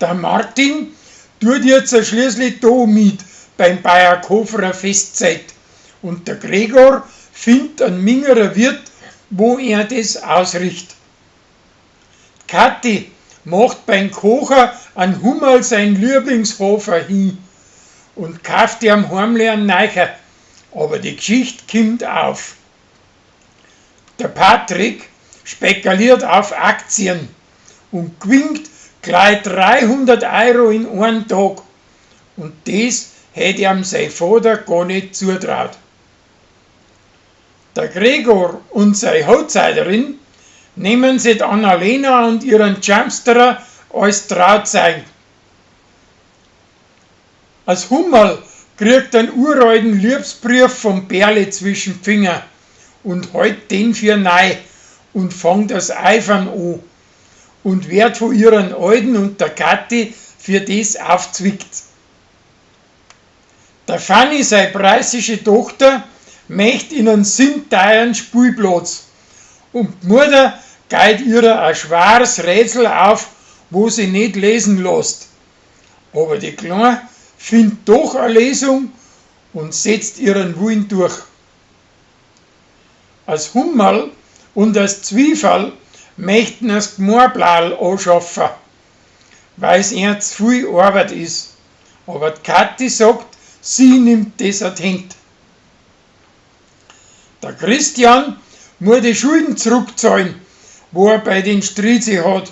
Der Martin tut jetzt schließlich da mit beim Bayerkoferer Festzeit und der Gregor findet einen mingerer Wirt, wo er das ausricht. Kathi macht beim Kocher an Hummerl sein Lieblingshofer hin und kauft ihm heimlich einen Neicher, aber die Geschichte kommt auf. Der Patrick spekuliert auf Aktien und gewinnt gleich 300 Euro in einem Tag. Und das hätte ihm sein Vater gar nicht zutraut. Der Gregor und seine Hochzeiterin nehmen sich Annalena und ihren Jumpsterer als Trauzeugen. Als Hummerl kriegt einen uralten Liebesbrief vom Berle zwischen Finger und hält den für neu und fängt das Eifern an und wird von ihren Alten und der Kathi für das aufzwickt. Der Fanny, seine preußische Tochter, möcht in einen sinteilen Spielplatz und die Mutter geht ihr ein schweres Rätsel auf, wo sie nicht lesen lässt. Aber die Kleine findet doch eine Lesung und setzt ihren Willen durch. Als Hummerl und als Zwiefall möchten das Gmorblaul anschaffen, weil's ihr zu viel Arbeit ist. Aber die Kathi sagt, sie nimmt das an die Hand. Der Christian muss die Schulden zurückzahlen, wo er bei den Strizi hat.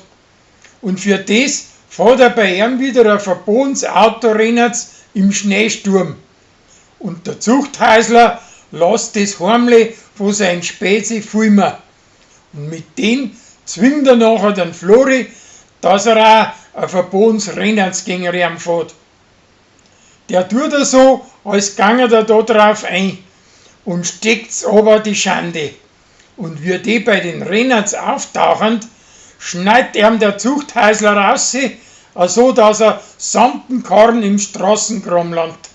Und für das fährt er bei ihm wieder ein verbotenes Auto im Schneesturm. Und der Zuchthäusler lässt das heimlich von seinen Spezi filmen. Und mit dem zwingt er nachher den Flori, dass er auch ein verbotenes Rennradsgänger fährt. Der tut er so, als gange er da drauf ein und steckt's aber die Schande. Und wie die bei den Renners auftauchen, schneidet ihm der Zuchthäusler raus, so dass er samt dem Karren im Straßengraben landet.